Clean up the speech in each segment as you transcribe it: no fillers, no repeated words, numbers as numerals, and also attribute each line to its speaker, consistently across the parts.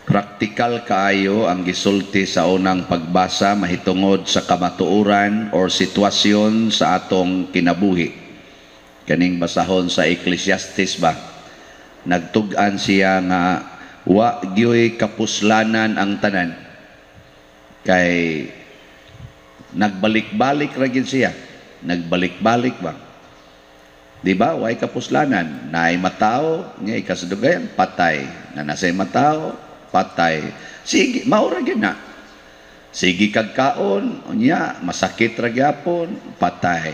Speaker 1: Praktikal kaayo ang gisulti sa unang pagbasa mahitungod sa kamatuoran or sitwasyon sa atong kinabuhi. Kaning basahon sa Ecclesiastes ba? Nagtug-an siya nga wa gyoy kapuslanan ang tanan. Kay nagbalik-balik ra gyud siya. Nagbalik-balik ba? Di ba? Way kapuslanan. Naay matawo, nga ikasadugayan, patay. Na nasay matawo, patay. Sige, mao ra gyud na. Sige kag kaon, unya, masakit ra gyapon, patay.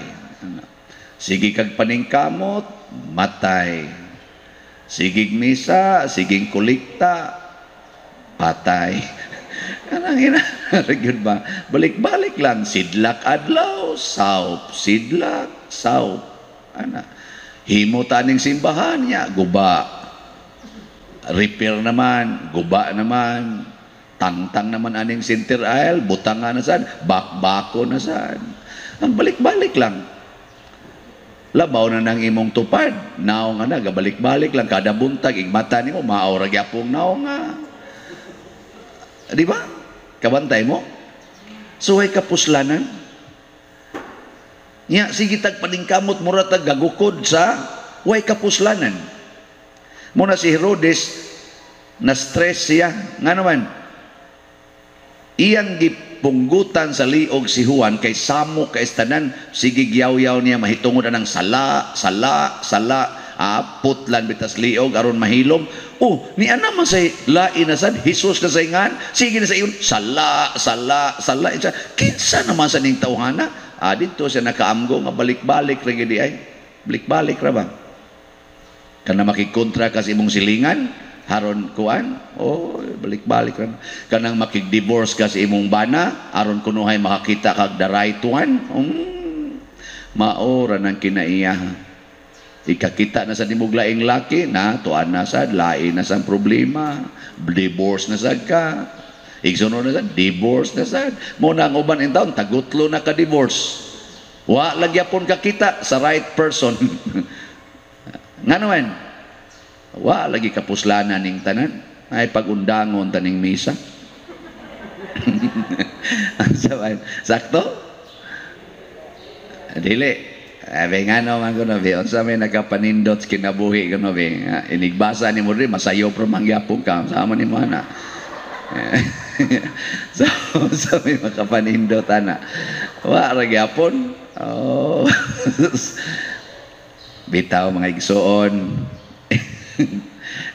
Speaker 1: Sige kag paningkamot, matay. Sigig misa, sigig kolekta, patay. Kanang ina, gyud ba? Balik-balik lang, sidlak adlaw, saup, sidlak, saup. Ana. Himo taning simbahan niya, guba. Repair naman, guba naman. Tangtang naman aning center aisle, butang na sad, bakbako na sad. Ang balik-balik lang. Labaw na nang imong tupad, naong nga na, gabalik-balik lang, kada buntag, igmata nimo, mao ra gyapong naong nga. Di ba? Kabantay mo? Suhay kapuslanan. Nya, sige tag paningkamot, mura tag gagukod sa way kapuslanan. Muna si Herodes, na-stress siya. Nga naman, iyang gipunggutan sa liog si Juan kay samo kay tanan, sige gyaw-yaw niya mahitungod anang sala, sala, sala, putlan bitas liog aron mahilom. Oh, ni ana man say lain na sad, Jesus na say ngan, sige na sa iyon, sala, sala, sala. Kinsa naman sa ning tawhana? Dito siya nakaamgo nga balik-balik ra gid ay. Balik-balik ra ba? Kana makikontra ka sa imong silingan, haron kuan, oh, balik-balik ra. Kanang makig-divorce ka sa imong bana, aron kunuhay makakita kag the right one, mao ra nang kinaiya. Ikakita na sa nimog laing laki, na tuan na sad, lain na sa problema, divorce na sad ka. Igsuno na sad, divorce na sad. Mo na ang uban in taon, tagutlo na ka divorce. Wa lagyapon ka kita sa right person. Nga naman, wa lagi kapuslanan ning tanan. Ay pagundangon taning misa. Sakto? Dili. Abi nga no man kuno bi, unsa may nakapanindot sa kinabuhi kuno bi. Inigbasa nimo diri masayo pro mangyapon ka sama nimo ana. So, unsa may makapanindot ana? Wa ra gyapon. Oh. Bitaw mga igsuon.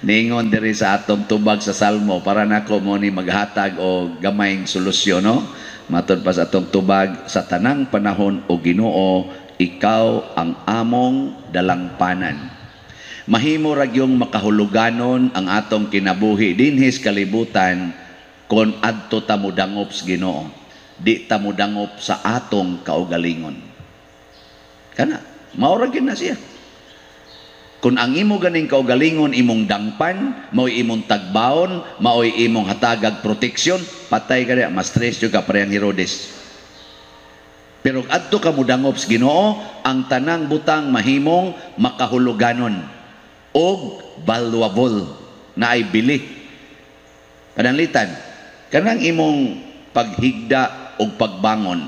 Speaker 1: Ningon diri sa atong tubag sa Salmo para nako mo ni maghatag og gamayng solusyon, no? Matod pa sa atong tubag, sa tanang panahon o Ginoo, ikaw ang among dalangpanan. Mahimo ra gyung makahuluganon ang atong kinabuhi dinhi sa kalibutan kon adto ta modangop sa Ginoo. Di ta modangop sa atong kaugalingon. Kana, mao ra gyud na siya. Kung ang imo ganing kaugalingon imong dangpan, mao'y imong tagbaon, mao'y imong hatagag proteksyon, patay ka diya, ma-stress jud ka parehang Herodes. Pero adto ka modangop sa Ginoo, ang tanang butang mahimong makahuluganon og valuable na ay bili. Pananglitan, kanang imong paghigda og pagbangon,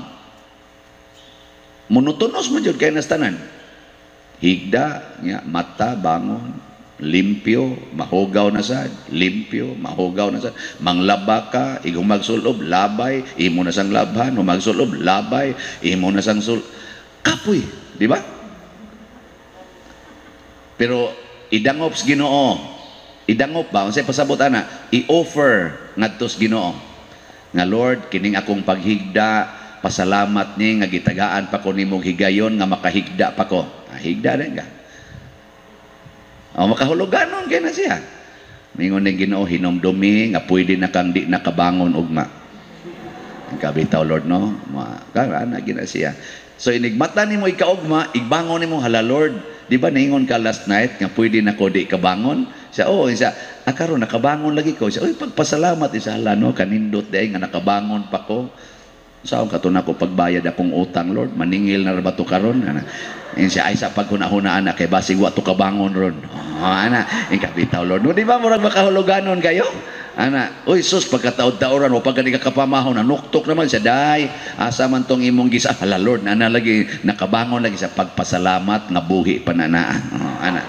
Speaker 1: monotonous man jud kay nas tanan. Higda, nya, mata, bangon, limpyo, mahugaw na sad, limpyo, mahugaw na sad. Manglaba ka, igumagsulob, labay, imo na sang labhan, humagsulob, labay, imo na sang sul... Kapoy, di ba? Pero idangop sa Ginoo, idangop ba? Unsay pasabot ana? I-offer ngadto sa Ginoo. Nga Lord, kining akong paghigda, pasalamat ni nga gitagaan pa ko nimong higayon nga makahigda pa ko. Ah, higda din ka. O, makahuluganon kay na siya. Mingon ning Ginoo, hinumdumi nga pwede na kang di nakabangon ugma. Ang kabitaw Lord, no? Ana gina siya. So inigmata nimo ikaugma, igbangon nimo, hala Lord, di ba ningon ka last night nga pwede na ko di kabangon? Siya, oo, siya, karon nakabangon lagi ko. Siya, oy, pagpasalamat, siya, hala no, kanindot day nga nakabangon pa ko. Saan ka to na ko pagbayad akong utang, Lord? Maningil na ra ba to karon? Ana. Siya, ay sa paghuna-hunaan na kay basig wa to kabangon ron. Oh, ana, ing kabitaw, Lord. No, di ba murag makahuluganon kayo? Ana, uy sus, pagkataod-taoran o pagka di ka kapamahon, nanuktok naman siya, "Day, asa man tong imong gisa?" "Hala Lord," ana lagi, nakabangon lagi sa pagpasalamat nga buhi pa na naa. Oh, ana.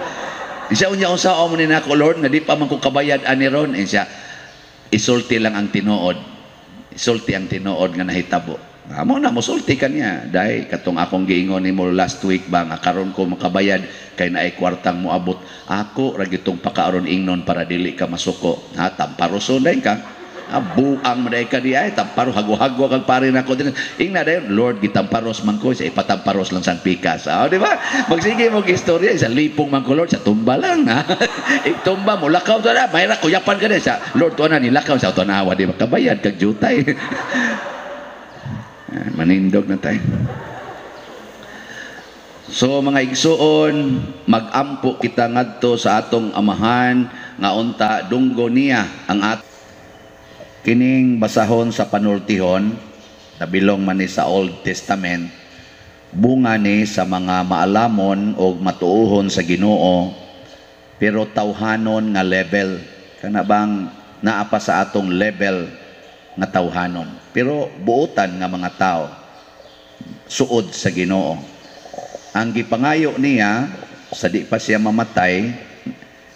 Speaker 1: Siya, "Unya unsa mo ni nako, Lord, nga di pa man ko kabayad ani ron?" Eh, siya, "Isulti lang ang tinuod. Isulti ang tinuod nga nahitabo." Amo na mosulti kaniya, "Day, katong akong giingon nimo last week ba nga karon ko makabayad kay naay kwartang moabot. Ako ra gitong pakaaron ingnon para dili ka masuko." Ha, tamparoson day ka. Ah, buang man day ka di ay tamparo, hago-hago kag pare nako din. Ingna dayon, "Lord, gitamparos man ko sa ipatamparos lang sang pikas." Ah, di ba? Magsige mo istorya sa lipong man ko, Lord, sa tumba lang. Ha? Itumba mo lakaw to na, mayra kuyapan ka din sa Lord to na nilakaw sa tanawa, di makabayad kag jutay. Manindog na tayo. So mga igsuon, magampo kita ngadto sa atong Amahan nga unta dunggo niya ang at kining basahon sa panultihon, nabilong man ni sa Old Testament, bunga ni sa mga maalamon o matuohon sa Ginoo, pero tawhanon nga level, kana bang naa pa sa atong level nga tawhanon pero buotan nga mga tao suod sa Ginoo. Ang gipangayo niya sa di pa siya mamatay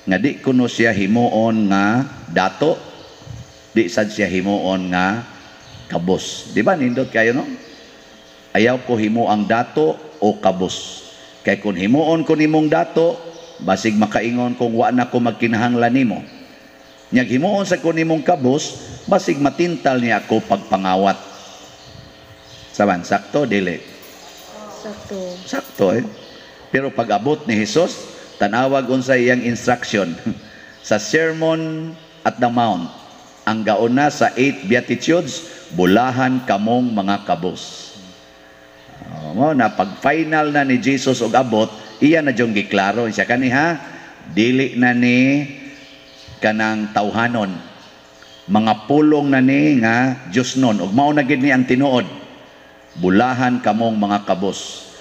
Speaker 1: nga di kuno siya himuon nga dato, di sad siya himuon nga kabos. Di ba nindot kayo, no? "Ayaw ko himuang dato o kabos. Kay kung himuon ko nimong dato, basig makaingon kung wa na ko magkinahanglan nimo. Nyag himuon sa ko nimong kabos, basig matintal niya ako pagpangawat." Saban, sakto, dili?
Speaker 2: Sakto.
Speaker 1: Sakto eh. Pero pag abot ni Jesus, tanawag unsa iyang instruction sa Sermon at the Mount. Ang gauna sa eight Beatitudes, "Bulahan kamong mga kabos." Oh, mo na pag final na ni Jesus og abot, iya na jung giklaro siya kani ha, dili na ni kanang tawhanon. Mga pulong na ni nga Diyos nun ug mao na gid ni ang tinuod. "Bulahan kamong mga kabos."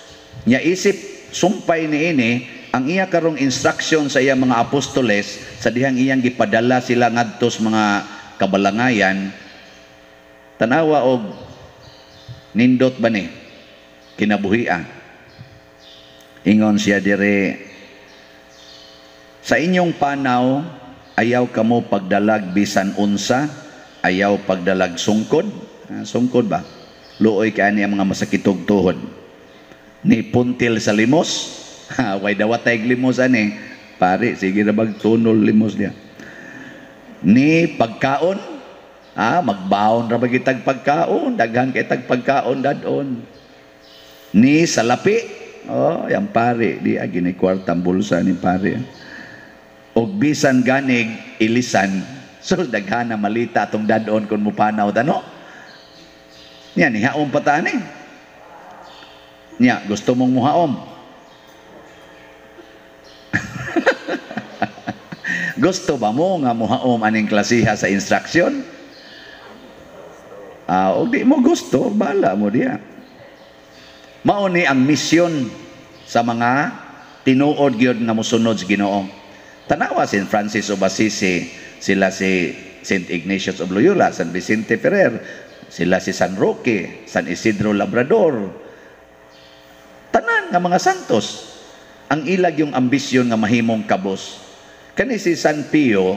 Speaker 1: Nya isip sumpay niini ang iya karong instruction sa iya mga apostoles sa dihang iyang gipadala sila ngadto sa mga kabalangayan. Tanawa og nindot ba ni kinabuhia. Ingon siya dire, "Sa inyong panaw, ayaw kamo pagdalag bisan unsa, ayaw pagdalag sungkod." Ah, sungkod ba? Luoy kay ani ang mga masakitog tuhod. Ni puntil sa limos, ha, way dawatay limos ani. Pare, sige na magtunol limos niya. Ni pagkaon, ah, magbaon ra ba kitag pagkaon, daghan kay tag pagkaon dadon. Ni salapi, oh, yang pare, di agi ni kwartang bulsa ni pare. Og bisan ganig ilisan, so daghan na malita atong dadon kung mupanaw tano. Nya nihaom pa ta ani. Nya gusto mong muhaom. Gusto ba mo nga muhaom aning klasiha sa instruction? Ah, og di mo gusto, bala mo diya. Mao ni ang misyon sa mga tinuod gyud nga mosunod sa Ginoo. Tanawa Saint Francis of Assisi, sila si Saint Ignatius of Loyola, San Vicente Ferrer, sila si San Roque, San Isidro Labrador. Tanan nga mga santos, ang ilag yung ambisyon nga mahimong kabos. Kani si San Pio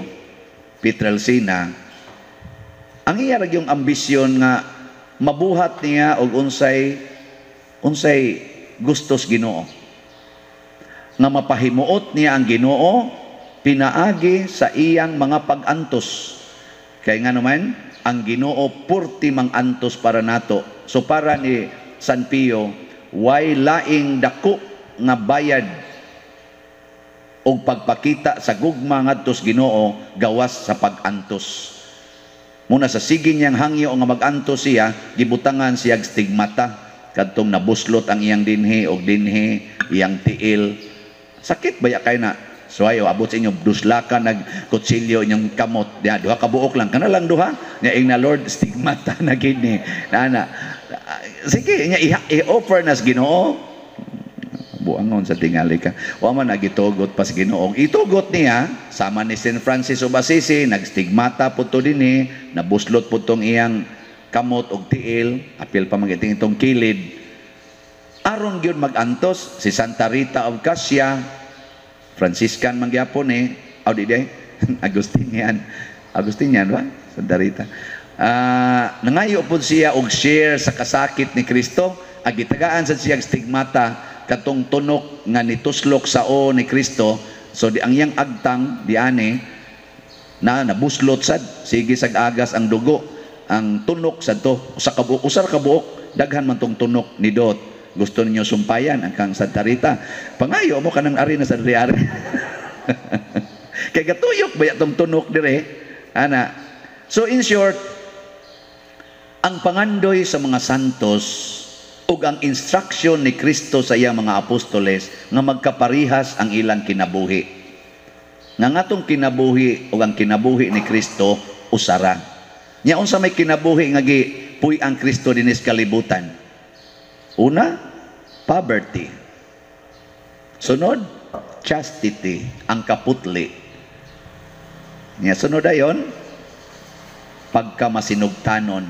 Speaker 1: Pietrelcina, ang iya ra yung ambisyon nga mabuhat niya og unsay unsay gustos Ginoo. Nga mapahimuot niya ang Ginoo pinaagi sa iyang mga pag-antos. Kay nga naman, ang Ginoo purti mang antos para nato. So para ni San Pio, way laing dako nga bayad og pagpakita sa gugma ngadto sa Ginoo gawas sa pag-antos. Muna sa sige niyang hangyo nga mag-antos siya, gibutangan siya stigmata kadtong nabuslot ang iyang dinhi og dinhi, iyang tiil. Sakit baya kay na? So ayo abot sa inyo duslaka nag kutsilyo inyong kamot. Diha duha ka buok lang, kana lang duha. Nya ing na Lord, stigmata na gid ni. Nana. Sige, nya i-offer nas Ginoo. Buangon sa tingali ka. Wa man nagitugot pa sa Ginoo. Itugot niya sama ni Saint Francis of Assisi, nagstigmata po to dinhi, nabuslot po tong iyang kamot og tiil, apil pa magiting itong kilid. Aron gyud magantos si Santa Rita of Cascia, Franciscan man gyapon eh. Aw, di day. Agustinian. Agustinian ba? Santa Rita. Nangayo po siya og share sa kasakit ni Kristo. Agitagaan sa siya stigmata katong tunok nga nituslok sa o ni Kristo. So di ang iyang agtang diani na nabuslot sad, sige sag agas ang dugo, ang tunok sad to usa ka buok, usa ka buok, daghan man tong tunok ni dot. Gusto ninyo sumpayan ang kang Santa Rita, pangayo mo kanang ari na sa ari kay gatuyok ba tong tunok dire ana. So in short, ang pangandoy sa mga santos ug ang instruction ni Kristo sa iyang mga apostoles nga magkaparihas ang ilang kinabuhi. Nga ngatong kinabuhi ug ang kinabuhi ni Kristo usara. Nya unsa may kinabuhi nga gipuy ang Kristo dinis kalibutan? Una, poverty. Sunod, chastity, ang kaputli. Nya sunod ayon, pagkamasinugtanon,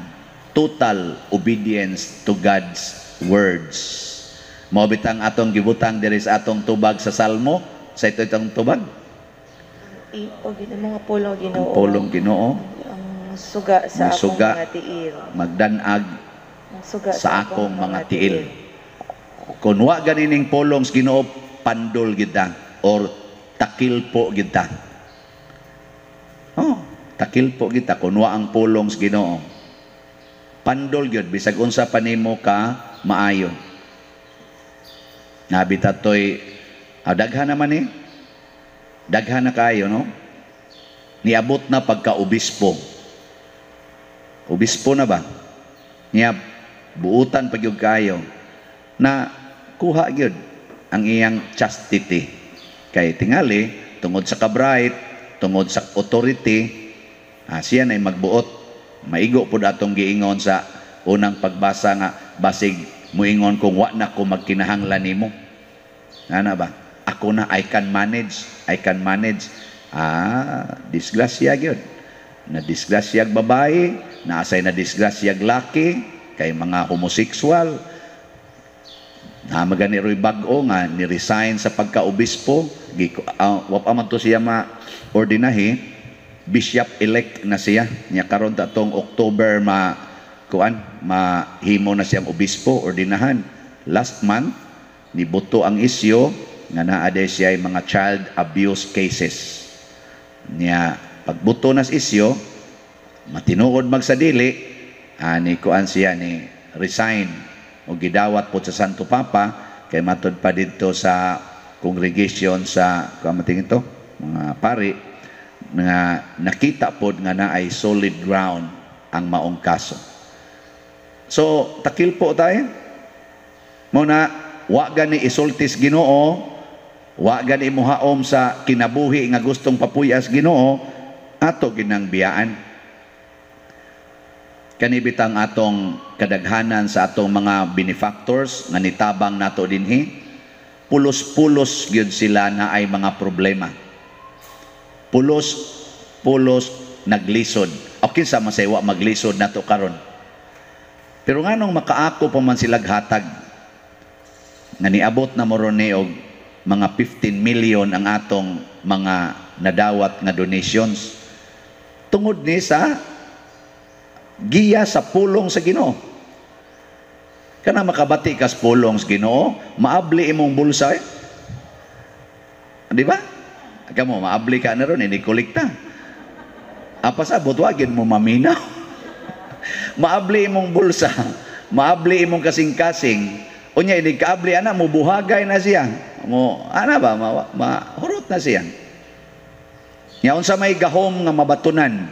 Speaker 1: total obedience to God's words. Mao bitang atong gibutang diri sa atong tubag sa Salmo, sa ito itong tubag,
Speaker 2: O mga pulong
Speaker 1: ang
Speaker 2: Ginoo.
Speaker 1: Pulong Ginoo,
Speaker 2: Ang suga sa
Speaker 1: Ang
Speaker 2: akong
Speaker 1: suga.
Speaker 2: Mga tiil.
Speaker 1: Magdanag
Speaker 2: Ang suga
Speaker 1: sa akong mga tiil. Kung wa ganining pulong sa Ginoo, pandol kita or takil po kita. Oh, takil po kita kung wa ang pulong sa Ginoo. Pandol gyud bisag unsa pa nimo ka maayo. Nabi tatoy daghan naman eh. Daghan na kayo, no? Niabot na pagka obispo. Obispo na ba? Niya buutan pa gyud kayo na kuha gyud ang iyang chastity. Kay tingali tungod sa kabright, tungod sa authority, siya na magbuot. Maigo pud atong giingon sa unang pagbasa nga basig muingon kung wa na ko magkinahanglan nimo. Ana ba? Ako na, I can manage, I can manage. Disgrasya gyud. Na disgrasyag babae, naasay na disgrasyag laki, kay mga homosexual. Na magani roy bag-o nga ni-resign sa pagka-obispo, wa pa man to siya ma-ordinahi, bishop elect na siya. Nya karon ta tong October ma kuan mahimo na siyang obispo, ordinahan. Last month nibuto ang isyu nga naa day siya mga child abuse cases. Nya pagbuto nas isyu, matinuod magsadili, ani kuan siya, ni resign o gidawat po sa Santo Papa kay matud pa didto sa congregation sa kuan mating ito mga pari nga nakita pod nga naay solid ground ang maong kaso. So takil po tayo. Mo na wa gani isultis Ginoo, wa gani muhaom sa kinabuhi nga gustong papuyas Ginoo, ato ginang biyaan. Kani bitang atong kadaghanan sa atong mga benefactors nga nitabang nato dinhi, pulos-pulos gyud sila na ay mga problema. Pulos-pulos naglisod. O kinsa man say wa maglisod nato karon? Pero nganong makaako pa man sila hatag nga niabot na mo ron ni og mga 15 million ang atong mga nadawat nga donations, tungod ni sa giya sa pulong sa Ginoo. Kana makabati kas pulong sa Ginoo, maabli imong bulsa eh. Di ba? Kamo maabli ka na ron, hindi kolekta. Apa sa butwagin mo maminaw. Maabli imong bulsa, maabli imong kasing-kasing. Unya ini kaabli ana mo buhagay na siya. Mo ana ba mahurot na siya. Nya unsa may gahom nga mabatunan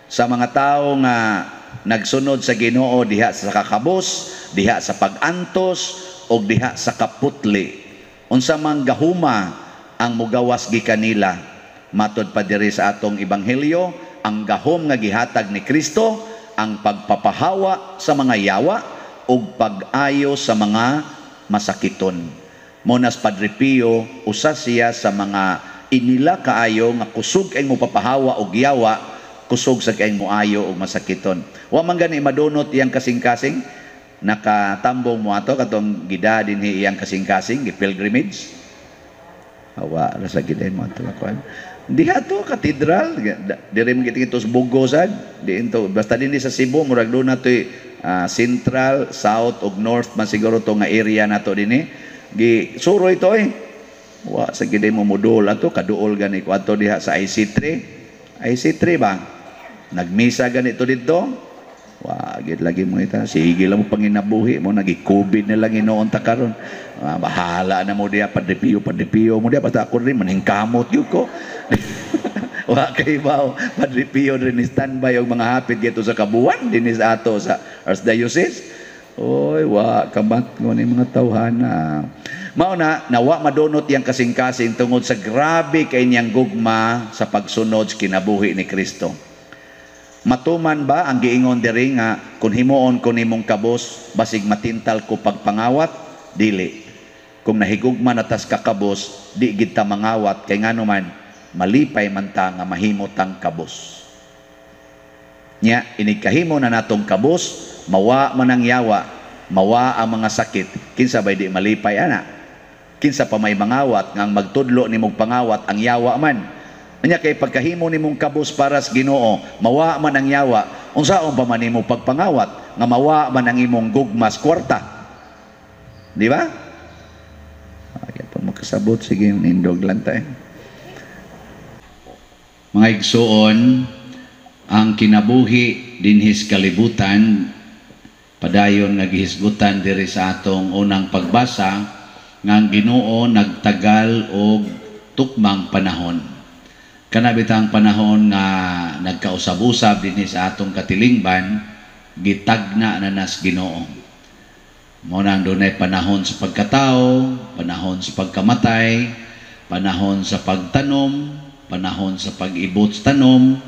Speaker 1: sa mga tao nga nagsunod sa Ginoo diha sa kakabos, diha sa pag-antos o diha sa kaputli? Unsa man gahuma ang mugawas gikanila? Matod pa diri sa atong ebanghelyo, ang gahom nga gihatag ni Kristo, ang pagpapahawa sa mga yawa ug pag-ayo sa mga masakiton. Mao na si Padre Pio, usa siya sa mga inila kaayo nga kusog kay mo papahawa og yawa, kusog sa kay mo ayo og masakiton. Wa man gani madunot iyang kasing-kasing, nakatambong mo ato katong gida dinhi iyang kasing-kasing, gi pilgrimage. Awa ra sa gid mo ato kuan. Diha to katedral, diri man gid sa Bogo sad, diin to basta dinhi sa Cebu murag doon na to'y central, south ug north man siguro to nga area nato dinhi. Gi suroy to eh. Wa sa gid mo mudol ato kaduol gani ko ato diha sa IC3. IC3 ba? Nagmisa ganito didto. Wa gid lagi mo ita. Sige lang mo panginabuhi mo nagi COVID na lang inoon ta karon. Bahala na mo diha, Padre Pio, Padre Pio mo diha basta ako rin maningkamot gyud ko. Wa kay bao Padre Pio rin standby og mga hapit dito sa Kabuan dinhi sa ato sa Archdiocese. Oy, wa kamat ko ni mga tawhana. Mao na nawa madunot yang kasing-kasing tungod sa grabe kay niyang gugma sa pagsunod sa kinabuhi ni Kristo. Matuman ba ang giingon diri nga kung himuon ko nimong kabos basig matintal ko pagpangawat? Dili. Kung nahigugma na tas kakabos, di gid ta mangawat kay ngano man malipay man ta nga mahimo tang kabos. Nya inig kahimo na natong kabos, mawa man ang yawa, mawa ang mga sakit, kinsa bay di malipay ana? Kinsa pa may mangawat nga ang magtudlo nimong pangawat ang yawa man? Anya kay pagkahimo nimong kabos para sa Ginoo, mawa man ang yawa, unsaon pa man nimo pagpangawat nga mawa man ang imong gugmas kwarta? Di ba? Ay, pa makasabot, sige, nindog lang tayo. Mga igsuon, ang kinabuhi dinhis kalibutan padayon nga gihisgutan diri sa atong unang pagbasa nga ang Ginoo nagtagal og tukmang panahon. Kana bitang panahon nga nagkausab-usab dinhi sa atong katilingban, gitagna na nas Ginoo. Mao na ang dunay panahon sa pagkatao, panahon sa pagkamatay, panahon sa pagtanom, panahon sa pag-ibot sa tanom,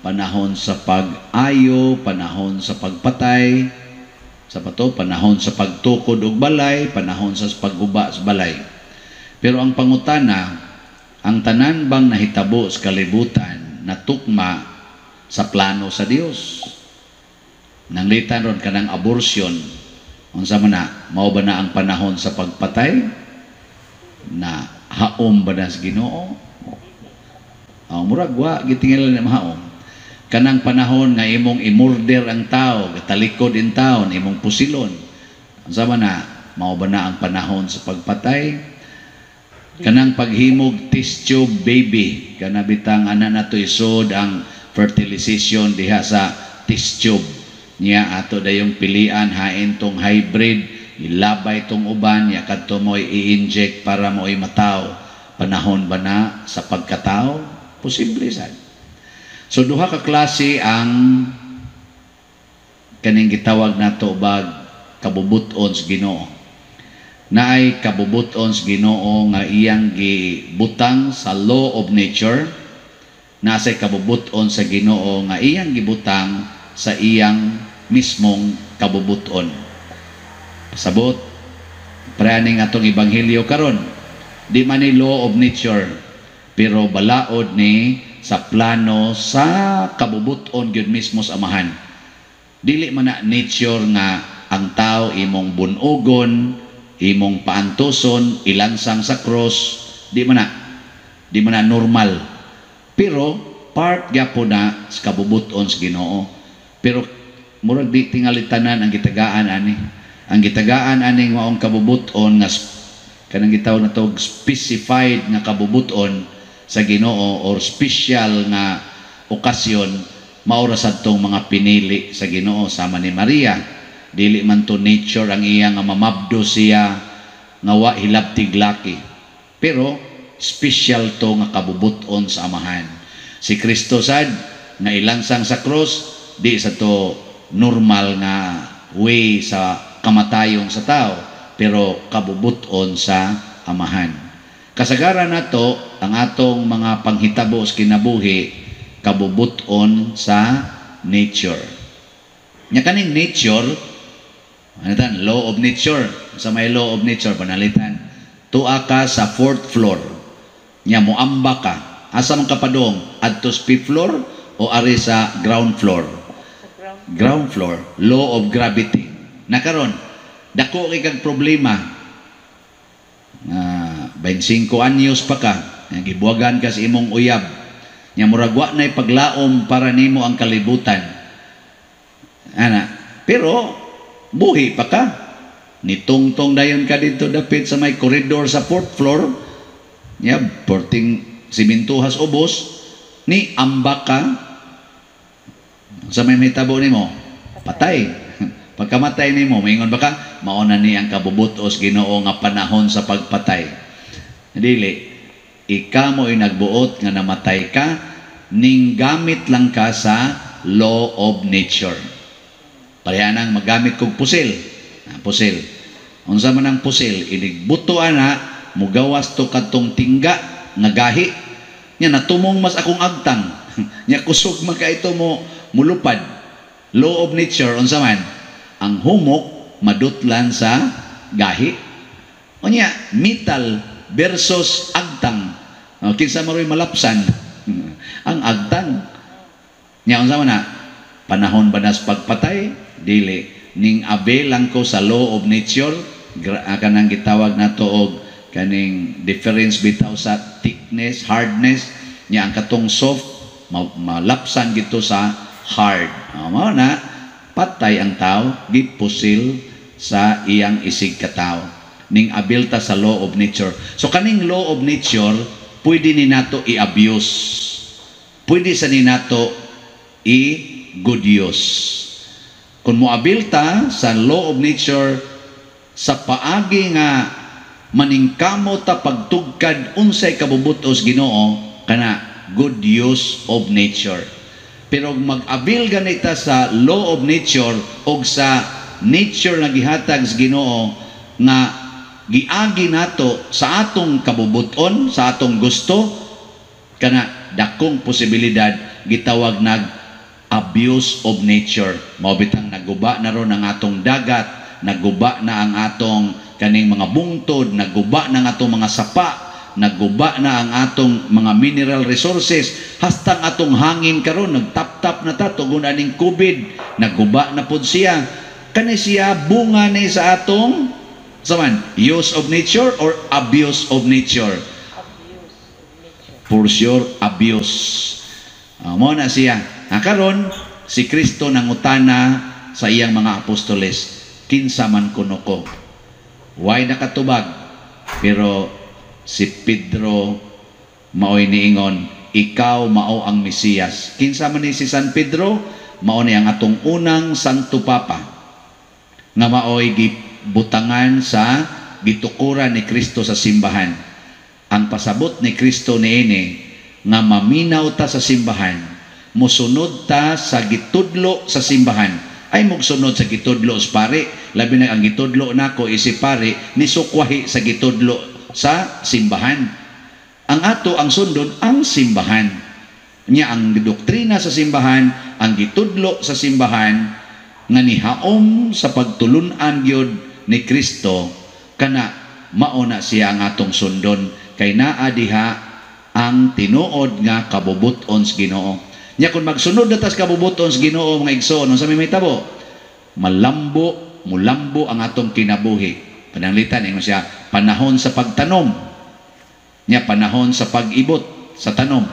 Speaker 1: panahon sa pag-ayo, panahon sa pagpatay, sa pato, panahon sa pagtukod og balay, panahon sa pagguba sa balay. Pero ang pangutana, ang tanan bang nahitabo sa kalibutan na tukma sa plano sa Dios? Nanglitan ron kanang abortion, unsa man na, mao ba na ang panahon sa pagpatay? Na haom ba na sa Ginoo? Ang murag wa gitingal na mahaom. Kanang panahon nga imong imurder ang tao, gatalikod in taon, imong pusilon. Unsa man na, mao ba na ang panahon sa pagpatay? Kanang paghimog test tube baby, kana bitang ana nato isod ang fertilization diha sa test tube. Niya ato dayong pilian hain tong hybrid, ilabay tong uban, ya kadto mo i-inject para mo mataw. Panahon ba na sa pagkatao? Posible sad. So duha ka klase ang kaning gitawag nato bag kabubuton sa Ginoo. Naay kabubuton sa Ginoo nga iyang gibutang sa law of nature, naasay kabubuton sa Ginoo nga iyang gibutang sa iyang mismong kabubuton. Pasabot, praning atong ebanghelyo karon, di man ni law of nature, pero balaod ni sa plano sa kabubuton gyud mismo sa Amahan. Dili man na nature nga ang tao imong bunogon, imong paantuson, ilansang sa cross, di man na. Di man na normal. Pero part gyapon na sa kabubuton sa Ginoo. Pero murag di tingali tanan ang gitagaan ani. Ang gitagaan aning maong kabubuton nga kanang gitawag na to specified nga kabubuton sa Ginoo or special nga okasyon, mao ra sad tong mga pinili sa Ginoo sama ni Maria. Dili man to nature ang iya nga mamabdo siya nga wa hilabtig laki. Pero special to nga kabubuton sa Amahan. Si Kristo sad nga ilansang sa cross, di sa to normal nga way sa kamatayon sa tao, pero kabubuton sa Amahan. Kasagaran nato ang atong mga panghitabo sa kinabuhi kabubuton sa nature. Nya kaning nature, ano tan, law of nature, sa may law of nature panalitan. Tua ka sa fourth floor. Nya moamba ka. Asa man ka padong? Adto sa fifth floor o ari sa ground floor?
Speaker 2: Sa ground.
Speaker 1: Ground floor. Law of gravity. Na karon, dako kay kag problema. 25 anyos pa ka, nga gibuwagan ka sa imong uyab. Nya murag wa na'y paglaom para nimo ang kalibutan. Ana, pero buhi pa ka. Nitungtong dayon ka dito dapit sa may koridor sa fourth floor. Nya porting simintuhas ubos ni amba ka sa may mahitabo nimo, patay. Pagkamatay nimo, maingon ba ka, "Mao na ni ang kabubutos Ginoo nga panahon sa pagpatay"? Dili. Ika mo'y nagbuot nga namatay ka, ning gamit lang ka sa law of nature. Pareha nang magamit kog pusil. Ah, pusil. Unsa man ang pusil, inig buto ana, mugawas to kadtong tingga nga gahi. Nya natumong mas akong agtang. Nya kusog man ka ito mo mulupad. Law of nature, unsa man? Ang humok madutlan sa gahi. Unya, metal versus agtang. O, kinsa maroy malapsan? Ang agtang. Nya unsa man na? Panahon ba nas pagpatay? Dili. Ning abe lang ko sa law of nature, kanang gitawag nato og kaning difference bitaw sa thickness, hardness, nya ang katong soft malapsan gito sa hard. O, mao na patay ang tao, gipusil sa iyang isig katawo. Ning abil ta sa law of nature. So kaning law of nature, pwede ni nato i-abuse. Pwede sa ni nato i-good use. Kung moabil ta sa law of nature sa paagi nga maningkamot ta pagtugkad unsay kabubutos Ginoo, kana good use of nature. Pero mag-abil ganita sa law of nature og sa nature nga gihatag sa Ginoo nga giagi nato sa atong kabubuton, sa atong gusto, kana dakong posibilidad gitawag nag abuse of nature. Mao bitang naguba na ron ang atong dagat, naguba na ang atong kaning mga bungtod, naguba na ang atong mga sapa, naguba na ang atong mga mineral resources, hastang atong hangin karon nagtap-tap na ta tungod aning COVID, naguba na pud siya. Kani siya bunga ni sa atong saman use of nature or abuse of nature?
Speaker 2: Abuse of nature.
Speaker 1: For sure, abuse. Mo na siya. Karon si Kristo nangutana sa iyang mga apostoles, "Kinsa man kuno ko?" Way nakatubag, pero si Pedro maoy niingon, "Ikaw mao ang Mesiyas." Kinsa man ni si San Pedro? Mao ni ang atong unang Santo Papa nga maoy gibutangan sa gitukuran ni Kristo sa simbahan. Ang pasabot ni Kristo niini nga maminaw ta sa simbahan, musunod ta sa gitudlo sa simbahan. Ay mugsunod sa gitudlo sa pare, labi na ang gitudlo nako isi pare ni sukwahi sa gitudlo sa simbahan. Ang ato ang sundon ang simbahan. Nya ang doktrina sa simbahan, ang gitudlo sa simbahan nga nihaom sa pagtulun-an gyud ni Kristo, kana mao na siya ang atong sundon kay naa diha ang tinuod nga kabubut-on sa Ginoo. Nya kung magsunod na tas kabubut-on sa Ginoo, mga igsoon, unsa may mahitabo? Malambo, mulambo ang atong kinabuhi. Pananglitan ingon siya, panahon sa pagtanom. Nya panahon sa pag-ibot sa tanom.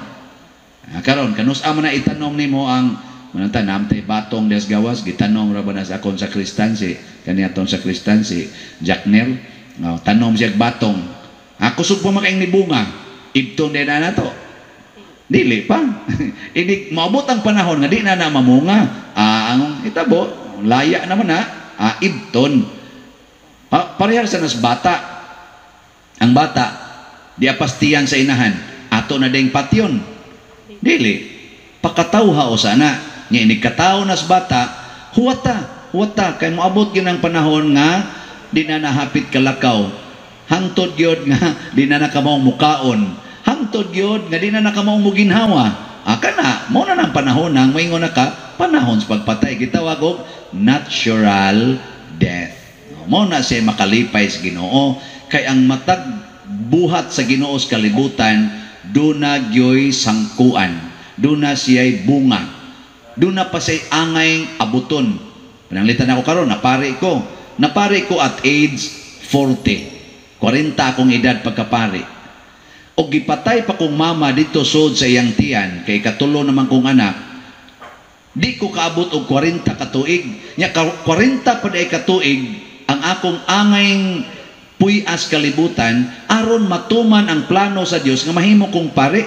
Speaker 1: Karon kanus man na itanom nimo ang mananta namtay batong des gawas gitanom ra ba na sa akon sa kristan si kani atong sa kristan si Jackner, oh, tanom siya batong. Kusog pa makaing ni bunga, ibton din na nato? Dili pa. Inig maabot ang panahon nga di na na mamunga, ang itabo laya naman na, ibton. Parehas sa nas bata. Ang bata di apastiyan sa inahan, ato na ding patyon? Dili. Pakatawha o sana nya inig katawo nas bata, huwata huwata kay moabot gyud ang panahon nga di na nahapit kalakaw, hangtod gyud nga di na nakamaong mukaon, hangtod gyud nga di na nakamaong muginhawa. Kana mo na nang panahon nang moingon na ka panahon sa pagpatay, gitawag og natural death. Mo na siya makalipay sa Ginoo kay ang matag buhat sa Ginoo sa kalibutan duna gyoy sangkuan, duna siya'y bunga, duna pa siya'y angay abuton. Pananglitan ako karon, napari ko. Napari ko at age 40. 40 akong edad pagkapari. O gipatay pa kong mama dito sud sa iyang tiyan, kay katulo naman kong anak, di ko kaabot og 40 ka tuig. Nya 40 pa diay katuig ang akong angay puy-as kalibutan aron matuman ang plano sa Dios nga mahimo kong pare.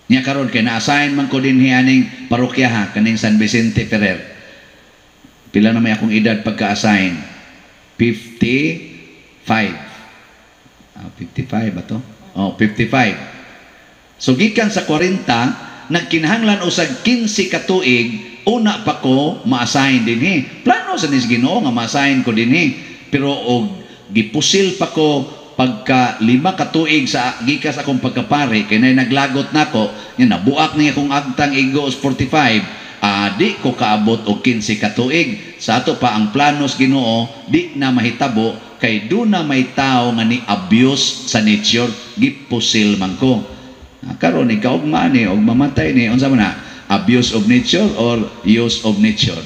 Speaker 1: Nya karon kay na-assign man ko dinhi aning parokya ha, kaning San Vicente Ferrer. Pila na may akong edad pagka-assign? 55. Ah, 55 ba to? Oh, 55. So gikan sa 40, nagkinahanglan usag 15 ka tuig una pa ko ma-assign dinhi. Plano sa nis Ginoo nga ma-assign ko dinhi. Pero og gipusil pa ko pagka 5 ka tuig sa gikas akong pagkapare kay nay naglagot nako, nya nabuak ni akong agtang igo 45, di ko kaabot og 15 ka tuig. Sa ato pa ang planos Ginoo di na mahitabo kay duna may tao nga ni abuse sa nature, gipusil man ko. Karon ikaw ugma ni og mamatay ni, unsa man na? Abuse of nature or use of nature?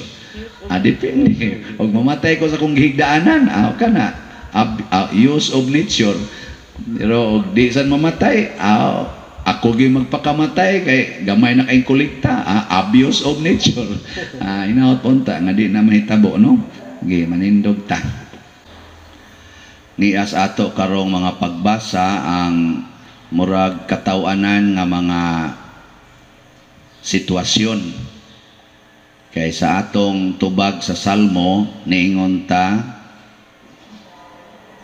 Speaker 1: Depende. Og mamatay ko sa akong gihigdaanan, kana use of nature. Pero og di san mamatay, ako gyud magpakamatay kay gamay na kay kolekta, abuse of nature. Inawat punta nga di na mahitabo, no? Gi manindog ta. Nias ato karong mga pagbasa ang murag kataw-anan nga mga sitwasyon. Kay sa atong tubag sa Salmo niingon ta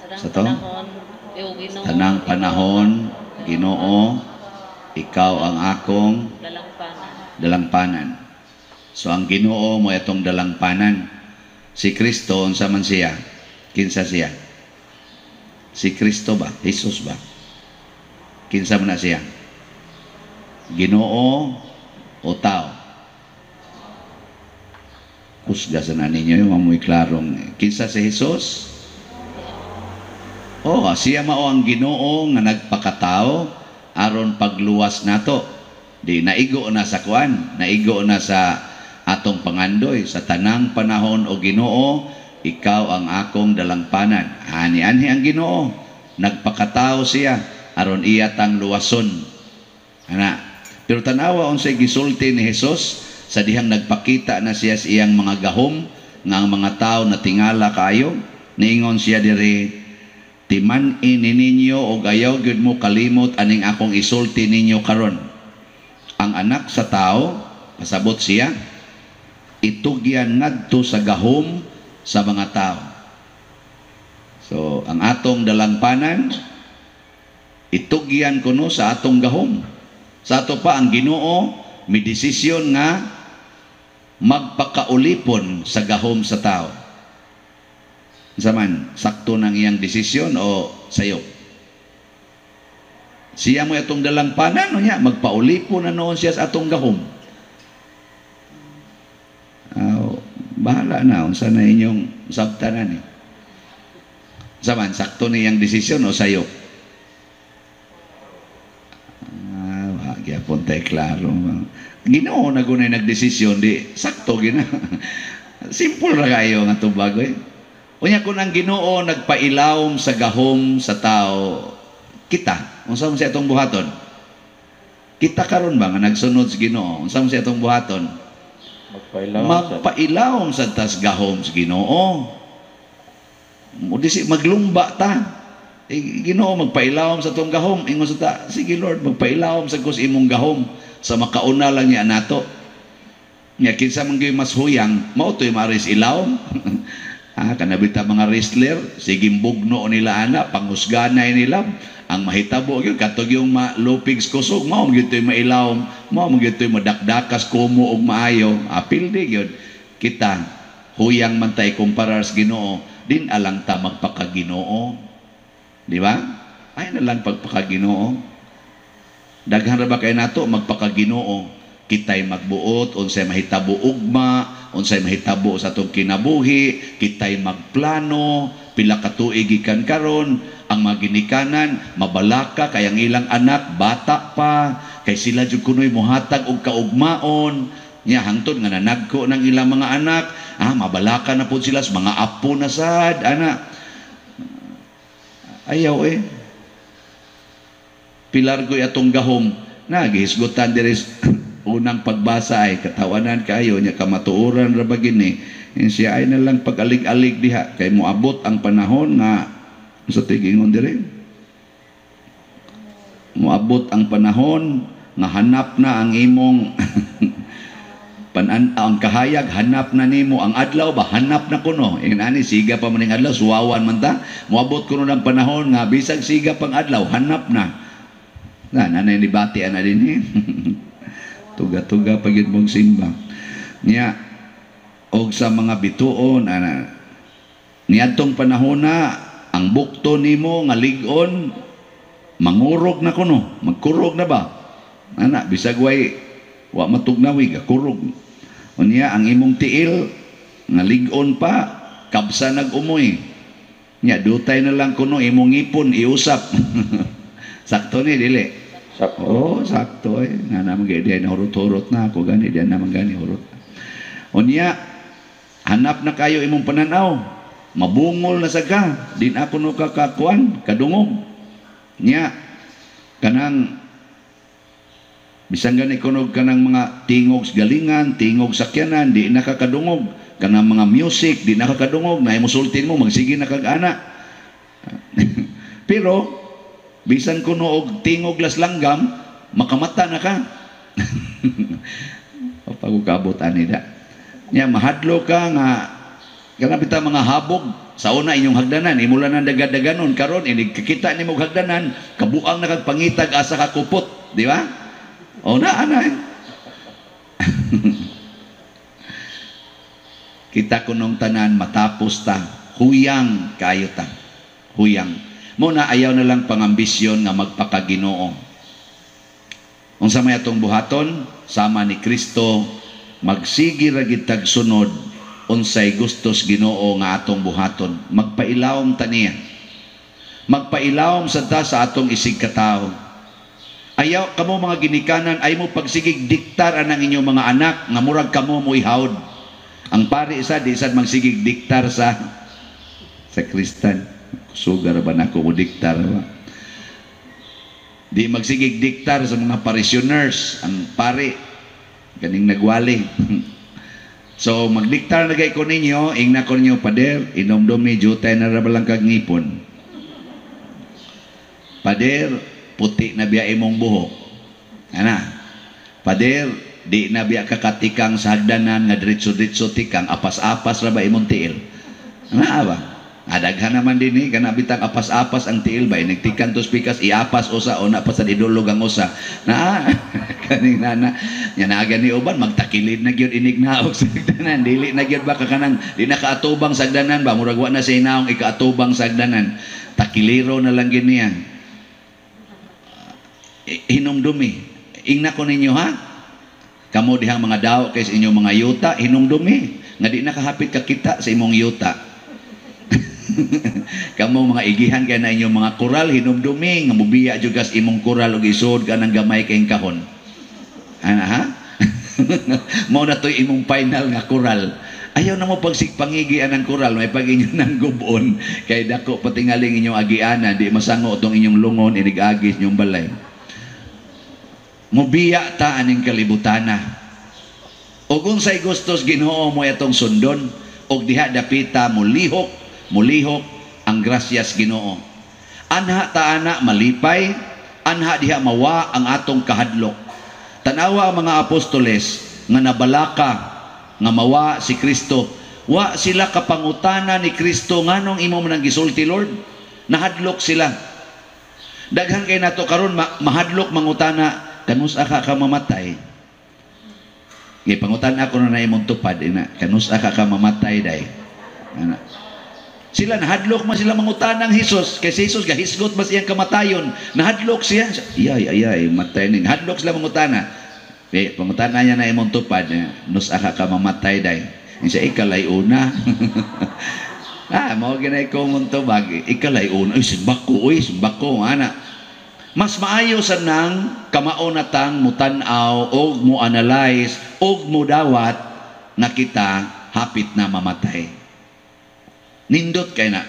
Speaker 2: Tanang
Speaker 1: sa to?
Speaker 2: Panahon, iyo Ginoo,
Speaker 1: Tanang
Speaker 2: ikaw
Speaker 1: panahon, Ginoo, ikaw ang akong
Speaker 2: dalangpanan.
Speaker 1: Dalangpanan. So ang Ginoo mo itong dalangpanan. Si Kristo, unsa man siya? Kinsa siya? Si Kristo ba? Jesus ba? Kinsa man na siya? Ginoo o tao? Kusga sa na ninyo yung mamoy klarong. Kinsa si Jesus? Oh, siya mao ang Ginoo nga nagpakatao aron pagluwas nato. Di naigo na sa kuan, naigo na sa atong pangandoy sa tanang panahon, o Ginoo, ikaw ang akong dalangpanan. Ani anhi ang Ginoo, nagpakatao siya aron iya tang luwason. Ana, pero tanawa unsay gisulti ni Jesus sa dihang nagpakita na siya sa iyang mga gahom nga ang mga tao natingala kaayo. Niingon siya diri, "Timan-i ninyo og ayaw gyud mo kalimot aning akong isulti ninyo karon. Ang Anak sa Tao," pasabot siya, "itugyan ngadto sa gahom sa mga tao." So, ang atong dalangpanan itugyan kuno sa atong gahom. Sa ato pa ang Ginoo may desisyon nga magpakaulipon sa gahom sa tao. Unsa man, sakto nang iyang desisyon o sayop? Siya mo atong dalangpanan, no niya, magpaulipon na noon siya sa atong gahom. Bahala na, unsa na inyong sabtanan eh. Unsa man, sakto niyang desisyon o sayop? Wa gyapon tay klaro. Ginoo na gunay nagdesisyon, di sakto gina. Simple ra kayo nga tubag eh. Unya kung ang Ginoo nagpailawom sa gahom sa tao, kita, unsa man siya atong buhaton? Kita karon ba nga nagsunod sa Ginoo, unsa man siya atong buhaton?
Speaker 3: Magpailawom sa
Speaker 1: Magpailawom sa tas gahom sa Ginoo. Mo di si maglumba ta. Eh, Ginoo, magpailawom sa atong gahom. Ingon sa ta, "Sige Lord, magpailawom sa kus imong gahom sa makauna lang niya nato." Nya kinsa man gyud mas huyang, mao to'y maris ilawom. Kanabita mga wrestler, sige bugno nila ana, panghusganay nila. Ang mahitabo gyud katog yung malupig sa kusog, mao gyud to'y mailawom, mao gyud to'y madakdakas kumo og maayo. Apil di gyud. Kita huyang man tay kumparar sa Ginoo, din alang ta magpakaginoo. Di ba? Ay na lang pagpakaginoo. Daghan ra ba kay nato magpakaginoo? Kita'y magbuot unsay mahitabo ugma, unsay mahitabo sa atong kinabuhi, kita'y magplano. pila ka tuig gikan karon ang mga ginikanan mabalaka kay ang ilang anak bata pa, kay sila jud kunoy mohatag og kaugmaon nya hangtod nga nanagko ng ilang mga anak, mabalaka na pud sila sa mga apo na sad ana. Ayaw eh. Pilargoy atong gahom na gihisgutan diri unang pagbasa ay katawanan kayo nya, kamatuoran ra ba gini. Siya ay na lang pag-alig-alig diha kay moabot ang panahon nga sa tigingon diri, moabot ang panahon nga hanap na ang imong panan, ang kahayag hanap na nimo, ang adlaw ba hanap na kuno. Ingon ani, siga pa man ning adlaw, suwawan man ta. Moabot kuno ng panahon nga bisag siga pang adlaw, hanap na na nanay ni bati ana din eh. Tuga-tuga pa gyud mong simba niya og sa mga bituon ana. Niadtong panahon na ang bukto nimo nga lig-on mangurog na kuno, magkurog na ba ana, bisag way wa matugnawi, gakurog. Unya ang imong tiil nga lig-on pa, kabsa nag-umoy nya, dutay na lang kuno imong ngipon iusap. Sakto ni dili?
Speaker 3: Sakto.
Speaker 1: Oh, sakto eh. Nga naman gaya diyan hurot-hurot na ako gani diyan naman gani hurot. Unya hanap na kayo imong pananaw. Mabungol na sa ka, din ako no kakakuan, kadungog. Nya kanang bisan gani kunog kanang mga tingog sa galingan, tingog sakyanan, di nakakadungog. Kanang mga music, di nakakadungog, na musultin mo, magsige na kag ana. Pero bisan kuno og tingog las langgam, makamata na ka. Pagkabot ani da. Nya mahadlo ka nga kana bita mga habog sa una inyong hagdanan, imula nang dagadagan karon inig kakita nimo og hagdanan, kabuang na kag pangitag asa ka kupot, di ba? O na ana eh. Kita kunong tanan matapos ta, huyang kayo ta. Huyang. Muna ayaw na lang pangambisyon nga magpakaginoo. Unsa may atong buhaton sama ni Kristo, magsigi ra gid tag sunod unsay gustos Ginoo nga atong buhaton. Magpailawom ta niya. Magpailawom sad ta sa atong isig katawo. Ayaw kamo mga ginikanan, ay mo pagsigig diktar anang inyong mga anak nga murag kamo mo ihawd. Ang pari isa di sad magsigig diktar sa Kristan. Sugar ba nako mo diktar ba? Di magsigig diktar sa mga parishioners ang pari ganing nagwali. So magdiktar na gay ko ninyo, ingna ko ninyo, "Pader, inomdumi jutay na ra balang kag ngipon. Pader, puti na biya imong buhok. Ana. Pader, di na biya kakatikang sa hagdanan nga diretso-diretso tikang, apas-apas ra ba imong tiil?" Ana ba? Adaghan naman din eh, kana bitang apas-apas ang tiil ba, inigtikan tos pikas, iapas usa, o na pa sa idulog ang usa. Na, kaning nana, nya naaga ni uban, magtakilid na gyud inig naog sa hagdanan, dili na gyud ba kakanang, di na kaatubang sa hagdanan ba, murag wa na sa inaong ikaatubang sa hagdanan, takiliro na lang gyud niya. Hinumdumi, ingna ko ninyo ha, kamo dihang mga daw kay sa inyong mga yuta, hinumdumi, nga di nakahapit kakita sa imong yuta. Kamo mga igihan kay na inyong mga koral, hinumdumi nga mubiya jud kas imong koral og isod ka ng gamay kayong kahon. Ana ha? Mao na to'y imong final nga koral. Ayaw na mo pagsigpangigi anang koral, may pag inyo nang gubon kay dako patingaling inyong agianan, di masango tong inyong lungon inig-agis inyong balay. Mubiya ta aning kalibutana. Og unsay gustos Ginoo mo atong sundon, og diha dapita mulihok, mulihok ang grasyas Ginoo. Anha ta ana malipay, anha diha mawa ang atong kahadlok. Tanawa ang mga apostoles nga nabalaka nga mawa si Kristo. Wa sila kapangutana ni Kristo nganong imo man ang gisulti, Lord. Nahadlok sila. Daghan kay nato karon mahadlok mangutana kanus-a ka ka mamatay. Gipangutana ako na imong tupad ina, kanus-a ka ka mamatay day. Ana. Sila nahadlok man sila mangutana ang Hesus kay si Hesus gahisgot mas iyang kamatayon. Nahadlok siya. Iyay ayay matay ni. Nahadlok sila mangutana. Eh, pangutana niya na imong tupad, nus-a ka ka mamatay day. Insa ikalay una. Ah, mao ginay common tubag. Ikalay una, "Uy, simbako, uy, simbako," ana. Mas maayo sa nang kamao na tang mutan-aw og mo analyze og mo dawat na kita hapit na mamatay. Nindot kay na.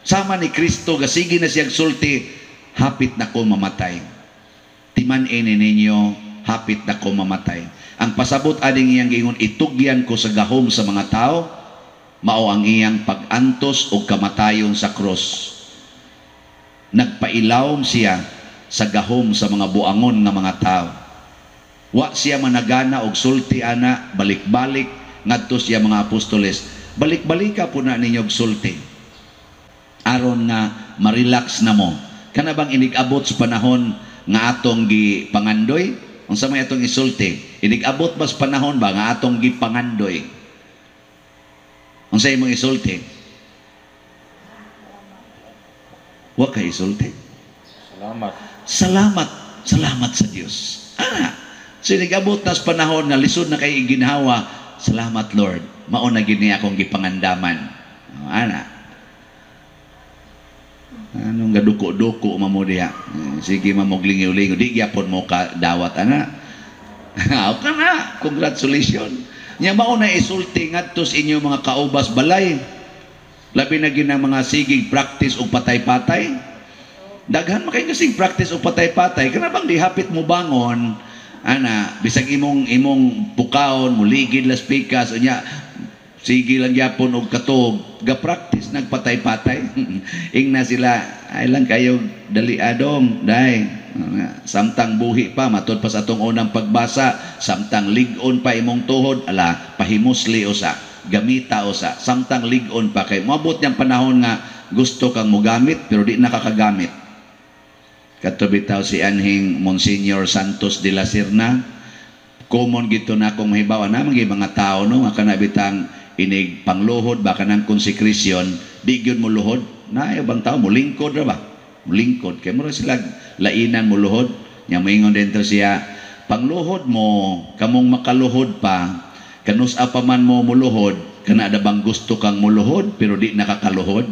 Speaker 1: Sama ni Kristo, gasigi na siyang sulti, "Hapit na ko mamatay. Timan-ini ninyo, hapit na ko mamatay." Ang pasabot aning iyang giingon, "Itugyan ko sa gahom sa mga tao," mao ang iyang pag-antos o kamatayon sa krus. Nagpailawom siya sa gahom sa mga buangon nga mga tao. Wa siya managana og sulti ana balik-balik ngadto siya mga apostoles. "Balik-balika po na ninyo og sulti aron nga ma-relax na mo. Kana bang inig-abot sa panahon nga atong gipangandoy?" Unsa may atong isulti? Inig-abot ba sa panahon ba nga atong gipangandoy? Unsa imong isulti? Wa kay isulti.
Speaker 3: Salamat.
Speaker 1: Salamat, salamat sa Dios. Ah, so inig-abot na sa panahon nga lisod na kay iginhawa, "Salamat, Lord. Mao na gini akong gipangandaman." Oh, ana. Anong gaduko-duko mamo diha? Eh, sige mamog lingaw-lingaw, di gyapon mo ka dawat ana. Okay na, congratulations. Nya mao na isulti ngadto sa inyong mga kaubas balay. Labi na ginang mga sigig practice og patay-patay. Daghan man kay kasing practice og patay-patay, kana bang di hapit mo bangon ana, bisag imong imong pukaon muligid las pikas, unya sige lang gyapon og katog, ga practice nagpatay-patay. Ingna sila, "Ay lang kayo dali adong dai samtang buhi pa," matud pa sa atong unang pagbasa, samtang lig-on pa imong tuhod, ala pahimusli usa, gamita usa samtang lig-on pa, kay moabot niyang panahon nga gusto kang mogamit pero di nakakagamit. Kadto bitaw si anhing Monsignor Santos de la Serna, common gito na akong mahibaw na mga mga tao, no, nga kana bitang inig pangluhod ba, kanang consecration, di gyud mo luhod na bang tao mo lingkod ra ba, mulingkod kay mura sila lainan mo luhod. Nya moingon dito siya, "Pangluhod mo kamong makaluhod pa, kanus-a pa man mo muluhod, kana da bang gusto kang muluhod pero di nakakaluhod?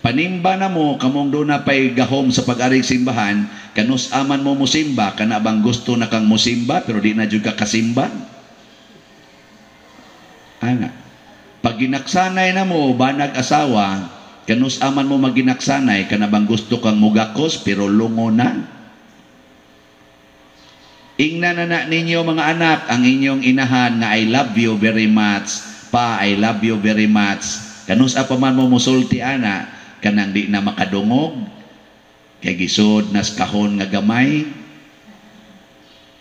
Speaker 1: Panimba na mo kamong do na pay gahom sa pag-arig simbahan, kanus-a man mo musimba, kana bang gusto na kang musimba pero di na jud ka kasimba? Ana, pag ginaksanay na mo banag asawa, kanus-a man mo maginaksanay, kana bang gusto kang mugakos pero lungo na? Ingna na na ninyo mga anak ang inyong inahan nga 'I love you very much. Pa, I love you very much.' Kanus-a pa man mo musulti ana, kanang di na makadungog kay gisod nas kahon nga gamay."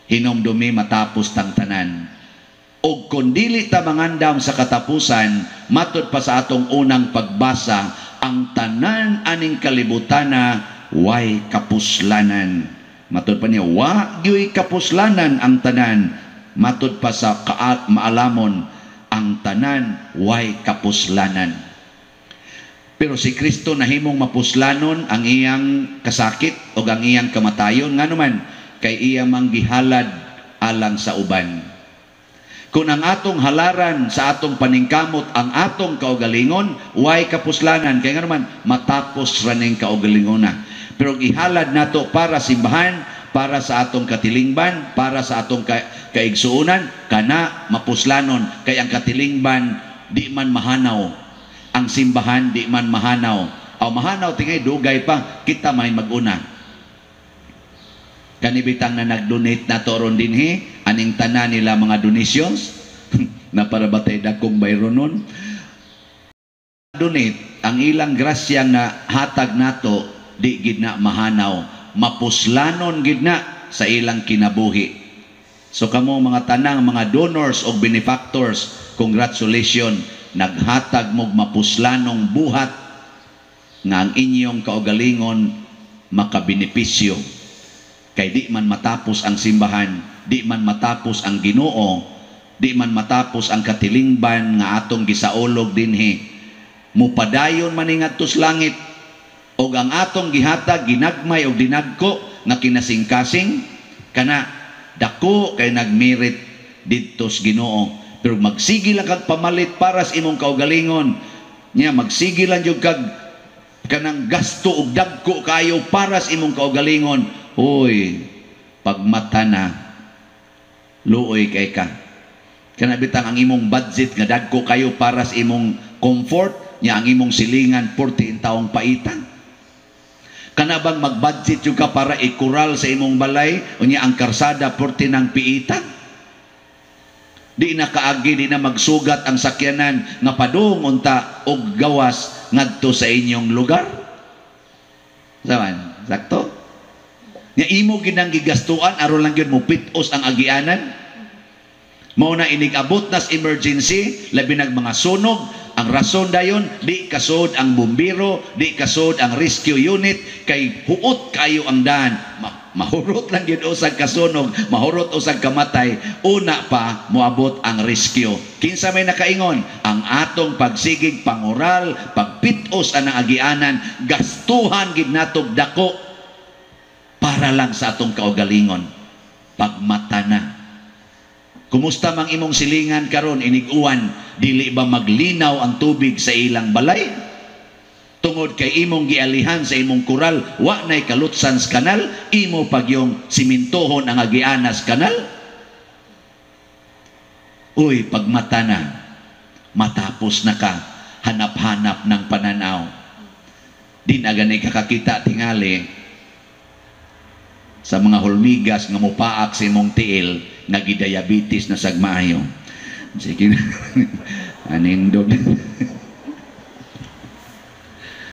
Speaker 1: Hinomdumi, matapos tang tanan. Og kung dili ta mangandam sa katapusan, matud pa sa atong unang pagbasa, ang tanan aning kalibutana way kapuslanan. Matud pa niya, wa gyuy kapuslanan ang tanan. Matud pa sa maalamon, ang tanan way kapuslanan. Pero si Kristo nahimong mapuslanon ang iyang kasakit o ang iyang kamatayon. Ngano man, kay iya mang gihalad alang sa uban. Kung ang atong halaran sa atong paningkamot ang atong kaugalingon, way kapuslanan. Kay ngano man, matapos raning kaugalingon na. Pero gihalad nato para simbahan, para sa atong katilingban, para sa atong kaigsuonan, kana mapuslanon. Kay ang katilingban di man mahanaw. Ang simbahan di man mahanaw. Aw mahanaw tingay dugay pa, kita may maguna. Kanibitang na nag-donate na to ron dinhi, aning tanan nila mga donations, na para batay dakong bayro nun. Donate, ang ilang grasya nga hatag nato, di gid na mahanaw, mapuslanon gid na sa ilang kinabuhi. So kamo mga tanang mga donors o benefactors, congratulations, naghatag mog mapuslanong buhat nga ang inyong kaugalingon makabenepisyo. Kay di man matapos ang simbahan, di man matapos ang Ginoo, di man matapos ang katilingban nga atong gisaulog dinhi. Mupadayon man ni ngadto sa langit, og ang atong gihatag ginagmay og dinagko nga kinasingkasing kana dako kay nagmerit didto sa Ginoo. Pero magsige lang kag pamalit para sa imong kaugalingon, Nya magsige lang jud kag kanang gasto og dagko kayo para sa imong kaugalingon. Hoy, pagmata na, luoy kay ka. Kana bitang ang imong budget nga dagko kayo para sa imong comfort, nya ang imong silingan 14 taong paitan. Kana bang mag-budget jud ka para ikural sa imong balay, unya ang karsada 14 ng piitan? Di na kaagi, di na magsugat ang sakyanan nga padung unta og gawas ngadto sa inyong lugar. Saman, sakto? Nga imo ginang gigastuan aron lang gyud mo pitos ang agianan. Mao na inig-abot nas emergency, labi nag mga sunog, ang rason dayon, di kasod ang bumbero, di kasod ang rescue unit, kay huot kayo ang daan. Mahurot lang gyud usag kasunog, mahurot usag kamatay, una pa moabot ang rescue. Kinsa may nakaingon? Ang atong pagsigig pangural, pagpitos anang agianan, gastuhan gid natog dako para lang sa atong kaugalingon. Pagmata na. Kumusta mang imong silingan karon inig-uwan, dili ba maglinaw ang tubig sa ilang balay? Tungod kay imong gialihan sa imong kural, wa nay kalutsan sa kanal, imo pagyong simintohon ang agianas kanal. Uy, pagmata na, matapos na ka, hanap-hanap ng pananaw. Di na gani kakakita tingali sa mga hulmigas nga mupaak sa imong tiil nga gidiabetes na sag maayo. Sige na. Anindog.